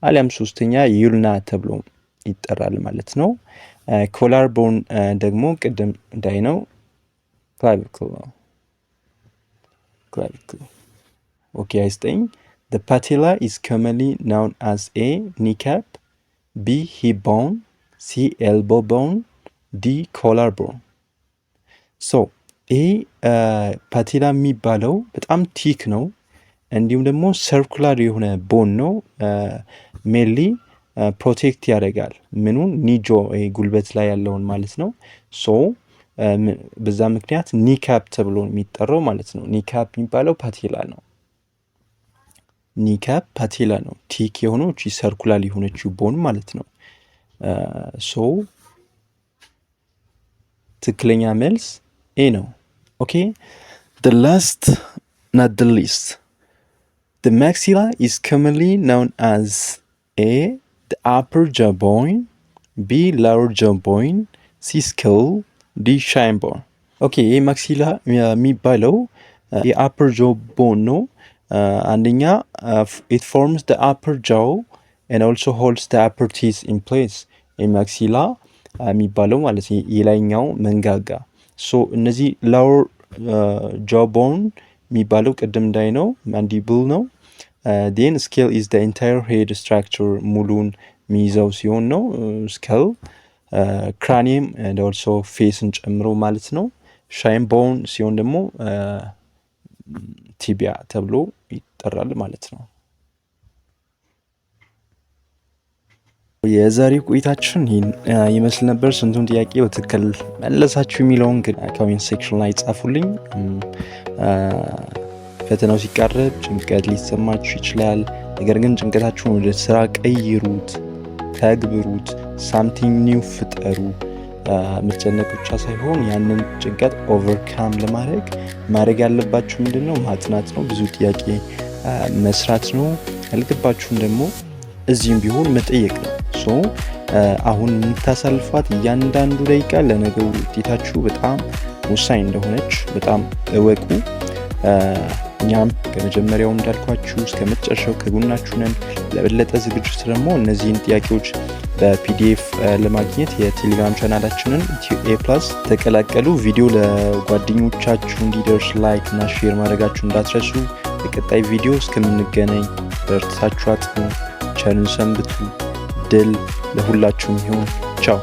አሊያም ሶስተኛ ulna ተብሎ ይጠራል ማለት ነው። Collar bone ደግሞ ቅድም እንዳየነው clavicle ነው። Clavicle. Okay, 29. The patella is commonly known as A, kneecap, B, hip bone, C, elbow bone, D, collar bone. So ይሄ patella የሚባለው በጣም thick ነው። እንዲሁም ደግሞ circular የሆነ bone ነው። Mainly protect ያደርጋል ምኑን? Knee ጉልበት ላይ ያለውን ማለት ነው። So በዛ ምክንያት kneecap ተብሎ የሚጠራው ማለት ነው። Kneecap የሚባለው patella ነው። Kneecap patella ነው። Thick የሆነው እቺ circular የሆነችው bone ማለት ነው። So ትክክለኛ መልስ A ነው። Okay, the last, not the least. The maxilla is commonly known as A. The upper jawbone, B. Lower jawbone, C. Skull, D. Shin bone. Okay, ይህ maxilla የሚባለው የ upper jaw bone ነው። አንደኛ it forms the upper jaw and also holds the upper teeth in place። Maxilla የሚባለው ማለት የላይኛው መንጋጋ። So እነዚህ lower jaw bone የሚባለው ቅድም እንዳየነው mandible ነው። Then skull is the entire head structure ሙሉን የሚይዘው ሲሆን ነው skull፣ cranium and also face ን ጨምሮ ማለት ነው። Shin bone ሲሆን ደግሞ tibia ተብሎ ይጠራል ማለት ነው። የዛሬው ቆይታችን ይህን ይመስል ነበር። ስንቱን ጥያቄ በትክክል መለሳችሁ የሚለውን comment section ላይ ጻፉልኝ። ፈተናው ሲቃረብ ጭንቀት ሊሰማችሁ ይችላል። ነገር ግን ጭንቀታችሁን ወደ ስራ ቀይሩት፣ ተግብሩት፣ something new ፍጠሩ። መጨነቅ ብቻ ሳይሆን ያንን ጭንቀት overcome ለማድረግ ማድረግ ያለባችሁ ምንድን ነው? ማጥናት ነው። ብዙ ጥያቄ መስራት ነው። ያልገባችሁን ደግሞ እዚህም ቢሆን መጠየቅ ነው። So አሁን የምታሳልፏት እያንዳንዱ ደቂቃ ለነገው ውጤታችሁ በጣም ወሳኝ እንደሆነች በጣም እወቁ። እኛም ከመጀመሪያው እንዳልኳችሁ እስከ መጨረሻው ከጎናችሁ ነን። ለበለጠ ዝግጅት ደግሞ እነዚህን ጥያቄዎች በ PDF ለማግኘት የቴሌግራም ቻናላችንን ኢትዮ A Plus ተቀላቀሉ። ቪዲዮ ለጓደኞቻችሁ እንዲደርስ like እና share ማድረጋችሁ እንዳትረሱ። በቀጣይ ቪዲዮ እስከምንገናኝ በርትታችሁ አጥኑ፣ ቸርን ሰንብቱ። ድል ለሁላችሁም ይሁን። ቻው።